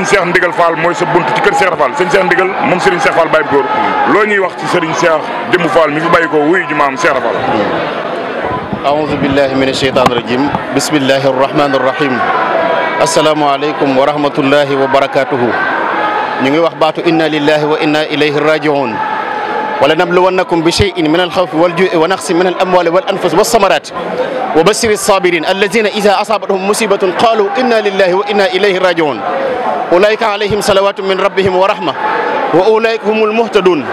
Serigne Cheikh Ndigal Fall mooy sa bunt ci kër Cheikh Fall sëñ Cheikh Ndigal moom Serigne Cheikh Fall Baye Góor loo ñuy wax ci Serigne Cheikh Jëmb Fall mi fi bàyyi ko wuyu ji maam Cheikh Fall. aoudu billahi min asheytaan rajim bismillahi arrahmani arrahim asalaamaaleykum wa rahmatullahi wa barakatuhu ñu ngi wax baatu inna lillahi wa inna ilayhi rajiun wala nabluwannakum bi cheyin min alxawfi waljui wa naqsi min al amwali wal anfus wasamarat wa bashiri sabirin alladina ida asabathum musibatun qalu inna lillahi wa inna ilayhi rajiun ulaika alayhim salawatu min rabbihim wa rahma wa ulaika humul muhtadun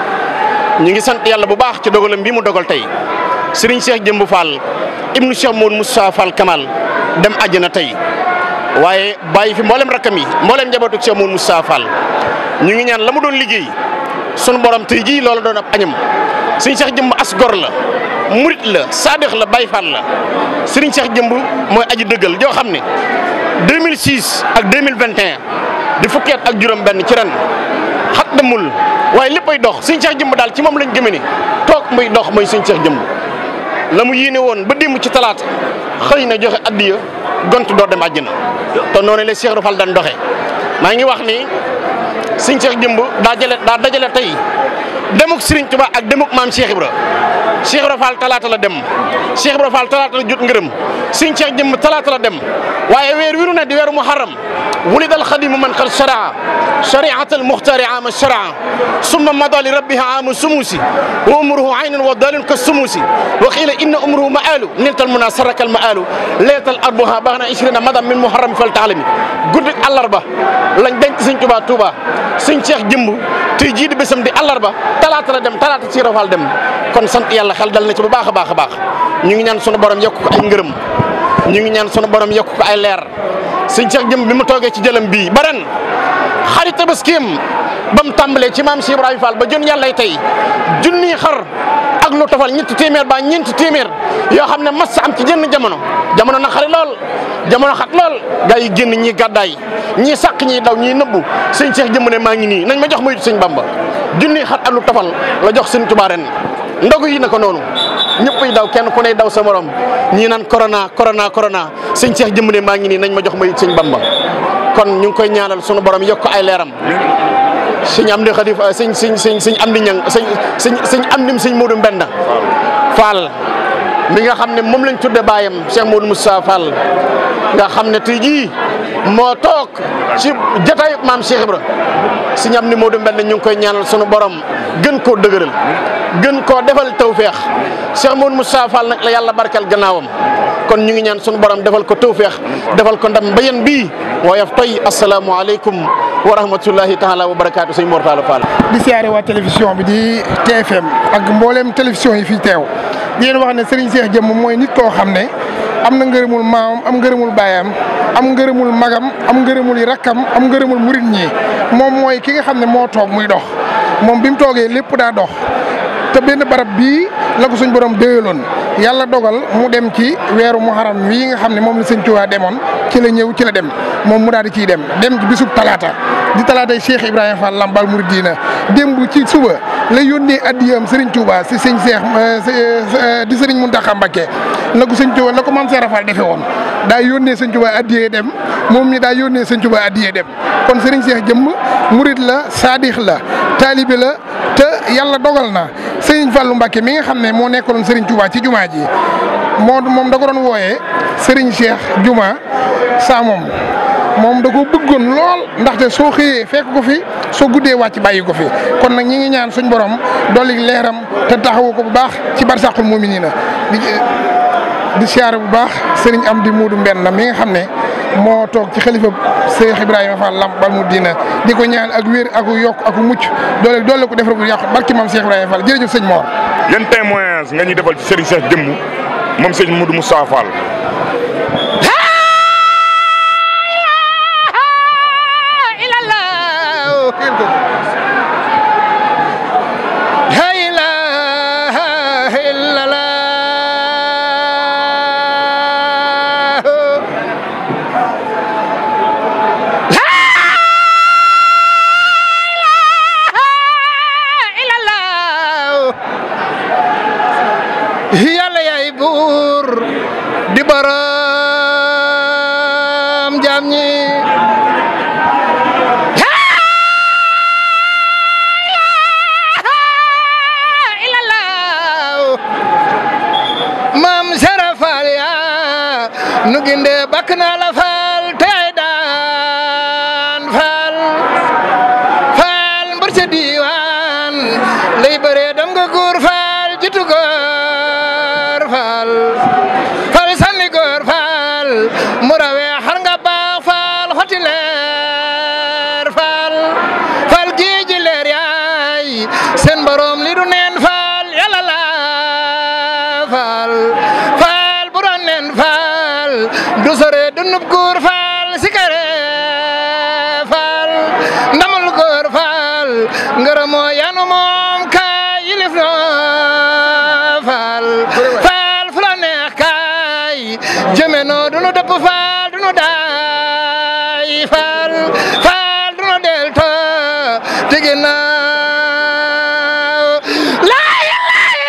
ñu ngi sant yàlla bu baax ci dogalam bi mu dogal tey Serigne Cheikh Jëmb Fall ibnu Cheikh Mour Moussa Fall Kamal dem àjjana tey waaye bàyyi fi mboolem rakkam yi mboolem njabootu Cheikh Mour Moussa Fall ñu ngi ñaan la mu doon liggéey sunu borom tey jii loolu doon ab añam Serigne Cheikh Jëmb as gor la murit la saadix la Baye Fall la Serigne Cheikh Jëmb mooy aji dëggal joo xam ne 2006 ak 2021 di fukki at ak juróom-benn ci ren xat demul waaye léppay dox Serigne Cheikh Jëmb daal ci moom lañ gëme ni toog muy dox mooy Serigne Cheikh Jëmb la mu yéene woon ba démb ci talaata xëy na joxe addiya gont doo dem àjjana te noonu la Cheikh Fall daan doxee maa ngi wax ni Serigne Cheikh Jëmb daa dajale tey demuk Serigne Touba ak demuk maam Cheikh Ibra Cheikh Ibra Fall talaata la dem Cheikh Ibra Fall talaata la jot ngërëm Serigne Cheikh Jëmb talaata la dem waaye weer wi nu ne di weeru muharram ولد الخديم من قد شرع شريعة المختار عام الشرع ثم مضى لربها عام السموس وأمره عين وضال كالسموس وقيل إن أمره مآل نلت المنى سرك المآل ليت الأربها بغنا 20 مضى من محرم فالتعلمي قد الأربعة lañ denc Sëñ Tuubaa Tuubaa Sëñ Cheikh Jëmb tey jii di bésam di àllarba talaata la dem talaata Cheikh Fall dem kon sant yàlla xel dal na ci bu baax a baax a baax ñu ngi ñaan sunu borom yokk ko ay ngërëm ñu ngi ñaan sunu borom yokk ko ay leer Sëñ Cheikh Jëmb bi mu toogee ci jëlam bii ba ren xarit Tabaskim ba mu tàmbalee ci maam Cheikh Ibrahima Fall ba jën yàlla tey junniy xar ak lu tofal ñetti téeméer ba ñeenti téeméer yoo xam ne mas am ci jënn jamono na xari lool jamono xat lool gaa yi génn ñii gàddaay ñii sàq ñii daw ñii nëbbu Sëñ Cheikh Jëmb ne maa ngi nii nañ ma jox mayut Sëñ Bamba junniy xar ak lu tofal la jox Sëñ Tuubaa ren ndogu yi na ko noonu ñëpp yi daw kenn ku ne daw sa morom ñii naan corona corona corona Sëñ Cheikh Jëmb ne maa ngi nii nañ ma jox mayut Sëñ Bamba kon ñu ngi koy ñaanal sunu borom yokk ay leeram sëñ am di xadi sëñ am di ñang sëñ am dim sëñ Modou Mbenda Fall mi nga xam ne moom lañ tudde baayam Cheikh Modou Moussa Fall nga xam ne tey jii moo toog ci jotaay maam Cheikh Ibra sëñ am di Modou Mbenda ñu ngi koy ñaanal sunu borom gën koo dëgëral gën koo defal tawféex Cheikh Modou Moussa Fall nag la yàlla barkal gannaawam kon ñu ngi ñaan sunu borom defal ko tawféex defal ko ndam mbayen bii woyof toy asalaamaaleykum wa rahmatullahi taala wa barakaatu sëñ Mor Talla Fall. di siyaare waa télévision bi di TFM ak mboolem télévision yi fii teew di leen wax ne Serigne Cheikh Jëmb mooy nit koo xam ne am na ngërëmul maamam am ngërëmul baayam am ngërëmul magam am ngërëmul rakkam am ngërëmul murit ñi moom mooy ki nga xam ne moo toog muy dox moom bi mu toogee lépp daa dox te benn barab bii la ko suñ borom déyaloon yàlla dogal mu dem ci weeru muharram wii nga xam ne moom la Sëñ Tuubaa demoon ci la ñëw ci la dem moom mu daal di ciy dem ci bisub talaata di talaatay Cheikh Ibrahima Fall Lambaal Mouridina démb ci suba la yónnee addiyam Serigne Touba si sëñ Cheikh di Serigne Mountakha Mbacké la ko Sëñ Tuubaa la ko maam Cheikh Fall defee woon daa yónnee Sëñ Tuubaa addiyee dem moom mi daa yónnee Sëñ Tuubaa addiyee dem kon Serigne Cheikh Jëmb murid la saadix la taalibe la te yàlla dogal na Serigne Fallou Mbacké mi nga xam ne moo nekkaloon Serigne Touba ci jumaa ji moom da ko doon wooyee Serigne Cheikh Juma saa moom da ko bëggoon lool ndaxte soo xëyee fekk ko fi soo guddee wàcc bàyyi ko fi kon nag ñi ngi ñaan suñ borom dolli leeram te taxawu ko bu baax ci barsàqul mu'minina di siyaare bu baax Serigne Amdi Moodu Mbenn mi nga xam ne moo toog ci xalifa Cheikh Ibrahima Fall Lambaal Mouridina di ko ñaan ak wér ak yokk ak mucc doole ko defal bu yàqu barki maam Cheikh Ibrahima Fall jërëjëf sëñ Mor. yan témoignage nga ñuy defal ci Serigne Cheikh Jëmb moom sëñ Modou Moussa Fall. yàlla yaay buur di baram jaam ñi nu ginde bakk naa la faal tey daan faal faal mbër ca diiwaan lay bëree dam nga góor faal jitu góor faal faal sànni góor faal mu rawee xar nga baax faal xoti leer faal faal géeji leer yaay seen borom li du neen faal yàlla la faal faal bu doon neen faal du sore du nub góor faal sikare faal ndamul góor faal ngërëmoo yanu moom kaay yilif no faal faal fu la neex kaay jëme noo du nu dëpp faal du nu daay faal faal du nu delto tigi naaw laay laay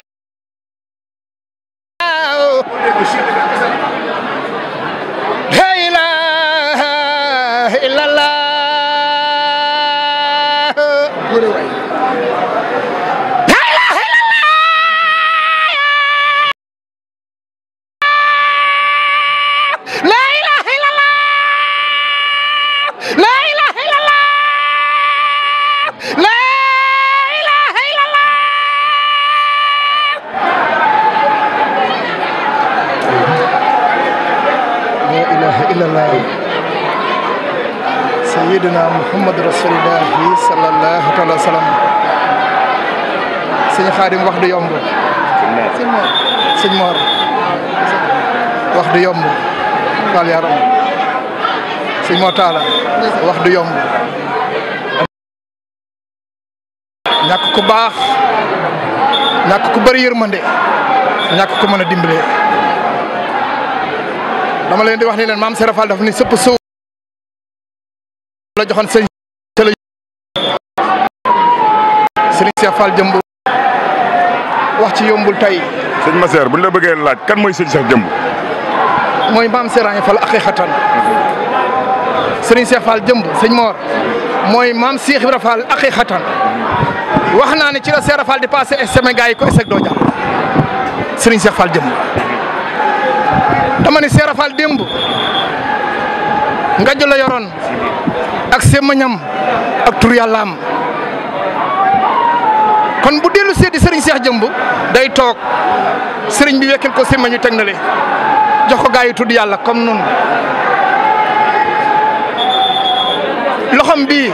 la ilaha illallah Sayyidina Muhammad Rasulullah sallallahu alaihi wasallam. Sëñ Xaadim wax du yomb. Sëñ Mor wax du yomb. Faal yaram. Sëñ Mor Talla wax du yomb. ñàkk ku baax ñàkk ku bari yërmande ñàkk ku mën a dimbale. dama leen di wax ni leen maam Serap Fall daf ni sëpp suuf la joxoon sëñ Serigne Cheikh Fall Jëmb wax ci yombul tey. sëñ Masseer bu ñu la bëggee laaj kan mooy sëñ Cheikh Jëmb. mooy maam Serigne Fall aqiqatan. Serigne Cheikh Fall Jëmb sëñ Mor mooy maam Cheikh Ibra Fall aqiqatan. wax naa ne ci la Serap Fall di passé examen gars yi ko eseg doo jàll. Serigne Cheikh Fall Jëmb dama ne Serap Fall démb ngaju la yoroon ak semañam ak tur yàllaam kon bu dellu seedi Serigne Cheikh Jëmb day toog Serigne bi wekkil ko semañu teg na le jox ko gaa yi tudd yàlla comme noonu loxom bii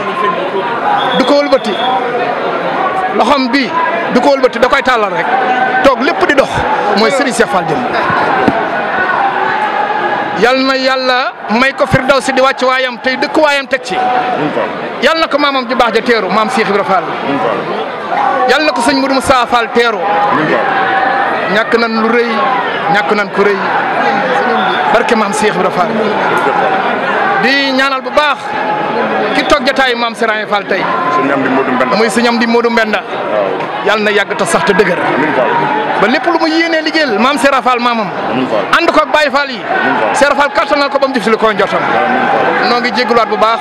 du ko wëlbati loxom bii du ko wëlbati da koy tàllal rek toog lépp di dox mooy Serigne Cheikh Fall Jëmb yal na yàlla may ko firdawsi di wàcc waayam tey dëkk waayam teg ci yal na ko maamam ju baax ja teeru maam Cheikh Ibra Fall yal na ko sëñ Modou Moussa Fall teeru ñàkk nan lu rëy ñàkk nan ku rëy barke maam Cheikh Ibra Fall di ñaanal bu baax ki toog jataayu maam Serigne Fall tey muy sëñ Amdi Modou Mbenda yal na yàgg ta sax te dëgër ba lépp lu mu yéenee liggéeyal maam Serigne Fall maamam ànd ko ak Baye Fall yi Serigne Fall kattanal ko ba mu jëf si li ko njottam noo ngi jégaluwaat bu baax